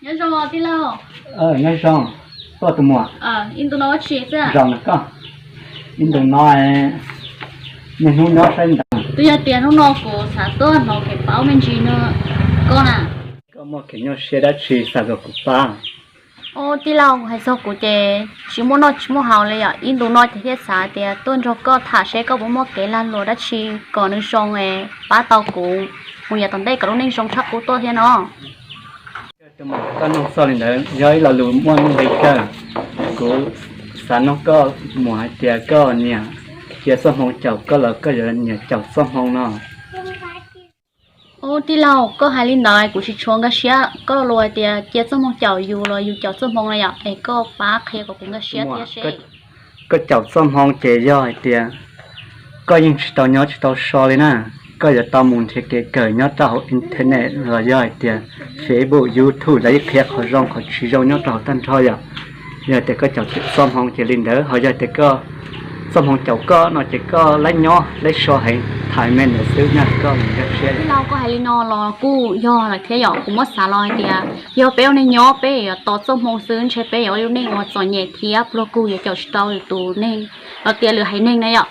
Nyob zoo tij laug. Nyob zoo, koj tus muam. Ib ntu no ua tsi xwb? Zoo na koj. Ib ntu no, niaj hnub nyob saib ntawv. Twb yog tias hnub no kuv xav tuaj hnov kev paub me ntsis no koj na. Koj muaj kev nyuaj siab dab tsi xav kom kuv pab? Ub, tij laug, hais txog kuv ces tsis muaj noj tsis muaj haus li yom. Ib ntu no ces thiaj xav tias tuaj nrog koj tham seb koj puas muaj kev lag luam dab tsi kom nws zoo es pab tau kuv mus yav tom ntej kom lub neej zoo tshaj qub tuaj thiab no. Koj nug txog li ntawd yog ib lo lus muaj nuj nqis kawg. Kuv xav nug koj muam hais tias koj niam cia txoj hmoo caum koj los koj yuav niam caum txoj hmoo no? Ub, tij laug, koj hais li ntawd kuv tsis tshuav nkag siab. Koj lus hais tias cia txoj hmoo caum yus los yus caum txoj hmoo na yom, es koj pab qhia kom kuv nkag siab thiab seb. Koj caum txoj hmoo ces yog hais tias koj yeej tsis tau nyob tsis tau so li na, koj yuav tau mus nrhiav kev kawm nyob rau hauv internet los yog hais tias Facebook, YouTube, lawv yeej qhia qhov zoo qhov tsis zoo nyob rau hauv tag nrho yom. Yog hais tias koj caum txoj hmoo ces li ntawd, ho yog hais tias koj txoj hmoo caum koj no ces koj laib nyob laib so heev, tham me ntawd xwb na, koj mus nkag siab. Tij laug, koj hais li no los kuj yog lawm thiab yom. Kuv muab xav los hais tias yog peb ua neej nyob peb yuav tos txoj hmoo xwb ntshe peb yuav ua lub neej uas txom nyem thiab pluag kug, yuav caum tsis tau lwm tus neeg los tias lwm haiv neeg na yom.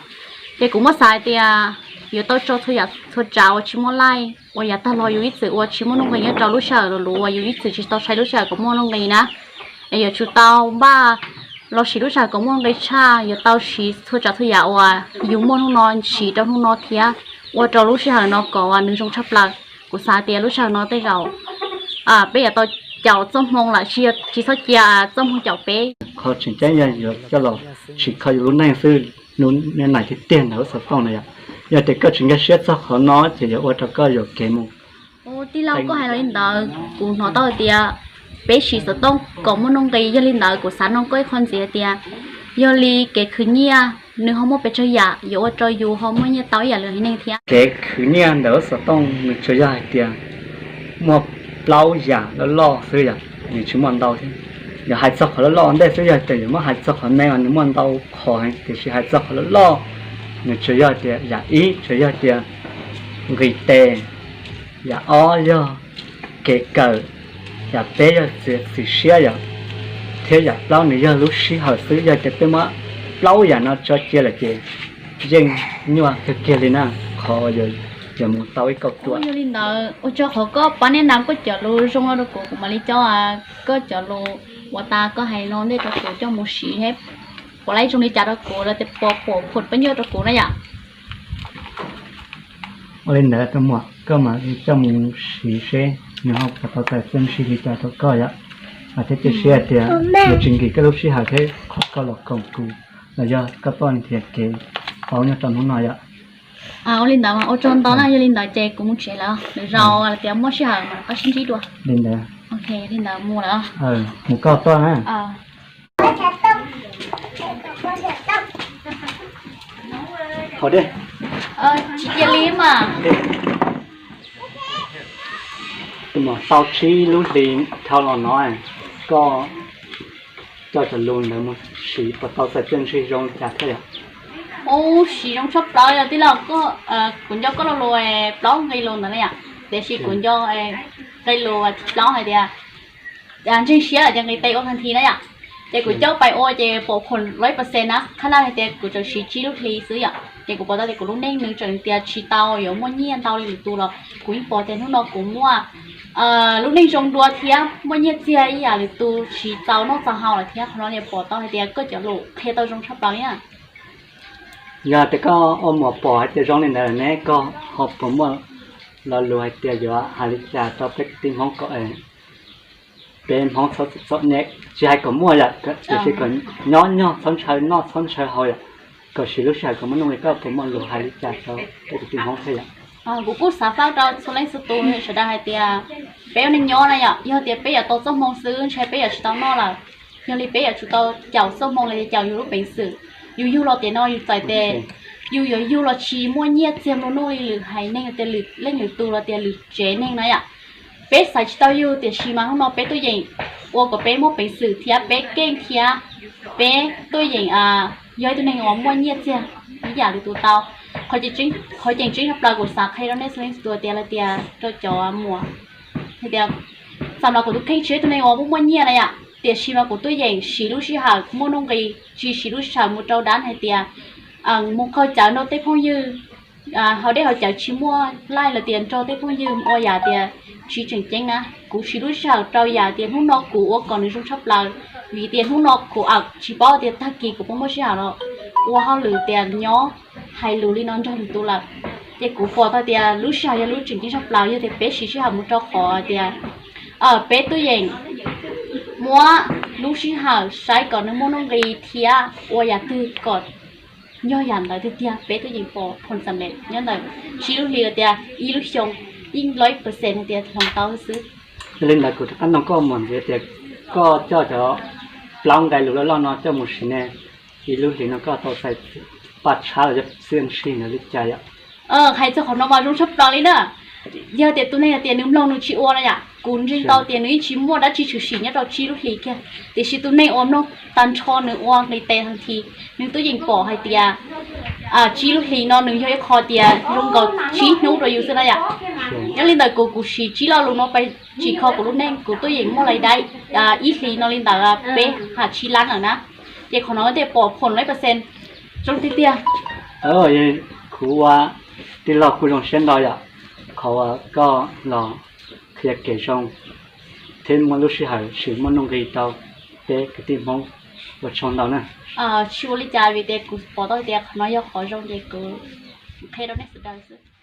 Ces kuv muab xav hais tias yuav tau tso txhua yam txhua tsav uas tsis muaj laij uas yav tag los yus ib txwm ua tsis muaj nuj nqis nyob rau lub sij hawm luv luv uas yus ib txwm tsis tau saib lub sij hawm kom muaj nuj nqis na. Es yuav tsum tau npaj los siv lub sij hawm kom muaj nuj nqis tshaj, yuav tau siv txhua tsav txhua yam uas yus muaj hnub no siv rau hnub no thiab ua rau lub sij hawm no kom nws zoo tshaj plaws. Kuv xav tias lub sij hawm no tej zaum peb yuav tau caum txoj hmoo lawm, tsis txhob cia txoj hmoo caum peb. Qhov tseem ceeb yog yuav coj los siv kho yus lub neej xwb, lub niag nais tiag tiag ntawm lub xov tooj na yom. Yog tias koj tsis nkag siab txog qhov no ces yuav ua rau koj yuam kev mus. Ub, tij laug, koj hais los li ntawd kuv hnov tau hais tias peb siv xov tooj kom muaj nuj nqis. Yog li ntawd kuv xav nug koj ib qho ntxiv hais tias yog li kev khwv nyiaj nws ho muaj pes tsawg yam yuav ua rau yus ho muaj nyiaj tau ib yam li haiv neeg thiab? Kev khwv nyiaj ntawm lub xov tooj nws tsuas yog hais tias muaj plaub yam loj loj xwb yom, nws tsis muaj ntau thiab. Yog hais txog qhov loj loj ua ntej xwb, yog tias yuav muab hais txog qhov me mas nws muaj ntau qhov heev, tiam sis hais txog qhov loj loj nws tsuas yog tias yam ib tsuas yog tias nqis tes, yam ob yog kev kawm, yam peb yog txiav txim siab yom, thiab yam plaub nws yog lub sij hawm xwb. Yog tias peb muab plaub yam no tso cia lawm ces yeej nyuaj kawg kiag li na, qhov yuav mus tau ib kauj ruam. Yog li ntawd ua tsaug qhov koj pab nej nam koj cov lus zoo no rau kuv, kuv mam li coj koj cov lus uas tas koj hais no ntej rau kuv coj mus siv seb puas laib zoo li cas rau kuv los tias puas pom phom pab nyuaj rau kuv na yom. Ua li ntawd tus muam, koj mam li coj mus siv seb nws ho puas tau txais txiaj ntsig li cas rau koj yom. Thiab cia siab hais tias yuav tsis nkim koj lub sij hawm thiab qhov koj los koom kuv los yog koj tuaj nrhiav kev paub nyob rau hnub no yom. Ua li ntawd mas ua tsaug ntau na, yog li ntawd ces kuv mus tsev lawm, lwm zaus tias muaj sij hawm mas rov qab sib ntsib dua. Li ntawd. Ok, li ntawd mus lawm. Mus koj tuaj na. Tsis cia li mas. Tus muam, tau tsib lub hli dhau los no, koj coj cov lus ntawd mus siv puas tau txais txiaj ntsig zoo li cas thiab yom? Ub, siv zoo tshaj plaws yom tij laug. Kuv nco koj lo lus plaub nqe lus ntawd na yom, tiam sis kuv nco nqe lus thib plaub hais tias ntseeg siab lawm ces nqis tes ua kag nthi na yom. Ces kuv coj pais ua ces pom phom lawm percent na, qhab naj hais tias kuv tseem siv tsib lub hli xwb yom, ces kuv pom tau tias kuv lub neej nws tseem tias tsis tau yuav muaj nyiaj ntau li lwm tus los kuv yeej pom tias hnub no kuv muaj lub neej zoo dua thiab muaj nyiaj txiag ib yam lwm tus tsis txaus noj txaus haus lawm thiab. Qhov no pom tau hais tias koj cov lus qhia tau zoo tshaj plaws li na. Yog tias koj ua muam pom hais tias zoo li ntawd ne, koj ho puas muaj lo lus hais tias yuav hais li cas rau peb kwv tij Hmoob kom peb Hmoob txhob txom nyem, tsis hais kom muaj yom, tiam sis kom nyob nyog txhob ntshaw, noj txhob ntshaw haus yom, kom siv lub sij hawm kom muaj nuj nqis, koj puas muaj lus hais li cas rau peb kwv tij Hmoob thiab yom? Kuv kuj xav faj rau txhua leej txhua tus sawv daws hais tias peb ua neej nyob na yom, yog tias peb yuav tau txoj hmoo xwb ntshe peb yuav tsis tau noj lawm. Yog li peb yuav tsum tau caum txoj hmoo los yog caum yus lub peev xwm. Yus yug los tiam no yus txawm tias yus yuav yug los tsis muaj nyiaj txiag nplua nuj li lwm haiv neeg, tias lwm leej lwm tus los tias lwm tsev neeg na yom. Peb xaiv tsis tau yug, tiam sis mas hnub no peb tuaj yeem ua kom peb muaj peev xwm thiab peb keej thiab peb tuaj yeem yog ib tug neeg uas muaj nyiaj txiag ib yam li tus tau. Qhov tseem ceeb tshaj plaws kuv xav qhia rau nej txhua leej txhua tus tias, lawv tias rau cov muam hais tias Xam los kuv tus kheej tsis yog ib tug neeg uas muaj muaj nyiaj na yom, tiam sis mas kuv tuaj yeem siv lub sij hawm muaj nuj nqis, tsis siv lub sij hawm mus rau dab hais tias mus qaug cawv nrog tej phooj ywg, haus dej haus cawv tsis muaj laij los tias nrog tej phooj ywg ua yam tias tsis tseem ceeb na. Kuv siv lub sij hawm rau yam tias hnub no kuv ua kom nws zoo tshaj plaws, vim tias hnub no kuv awm tsis paub tias tag kis kuv puas muaj sij hawm los ua hauj lwm tias nyob hais lus li no nrog lwm tus lawm. Ces kuv pom tau tias lub sij hawm yog lub tseem ceeb tshaj plaws, yog tias peb siv sij hawm mus rau qhov tias peb tuaj yeem muab lub sij hawm saib kom nws muaj nuj nqis thiab ua yam twg kom yog yam ntawd tiag tiag, peb tuaj yeem pom phoo xam lem nyob ntawm tsib lub hlis los tias ib lub xyoo, ib lub percent tias hloov tau xwb. Yog li ntawd kuv rov qab nug koj mus ntxiv tias koj coj cov plaub nqe lus loj loj no coj mus siv ne, ib lub hlis no koj tau txais paj tshab los yog xwb sij ntawd li cas yom? Hais txog qhov no mas zoo tshaj plaws li na. Yog tias tus neeg hais tias nws mloog nws tsis ua no yom, kuv ntseeg tau tias nws yeej tsis muaj dab tsi tshwm sim nyob rau tsib lub hlis kiag. Tiam sis tus neeg uas mloog tag nrho nws ua nqis tes tag nrho, nws twb yeej pom hais tias tsib lub hlis no nws yog ib qho tias zoo nkaus tsib hnub rau yus xwb na yom. Nyob li ntawd kuv, kuv siv tsib lo lus no pais tsim kho kuv lub neej, kuv twb yeej muaj lais dai ib hlis no li ntawd peb ha tsib lab lawm na. Ces qhov no thiaj pom phoo loj percent zoo tiag tiag. Kuv ua tij laug kuj zoo siab ntau yom, qhov uas koj los qhia kev zoo thiab muaj lub sij hawm sim muaj nuj nqis rau peb kwv tij Hmoob, ua tsaug ntau na. Tsis ua li cas, vim tias kuv pom tau tias qhov no yog qhov zoo ces kuv qhia rau nej sawv daws xwb.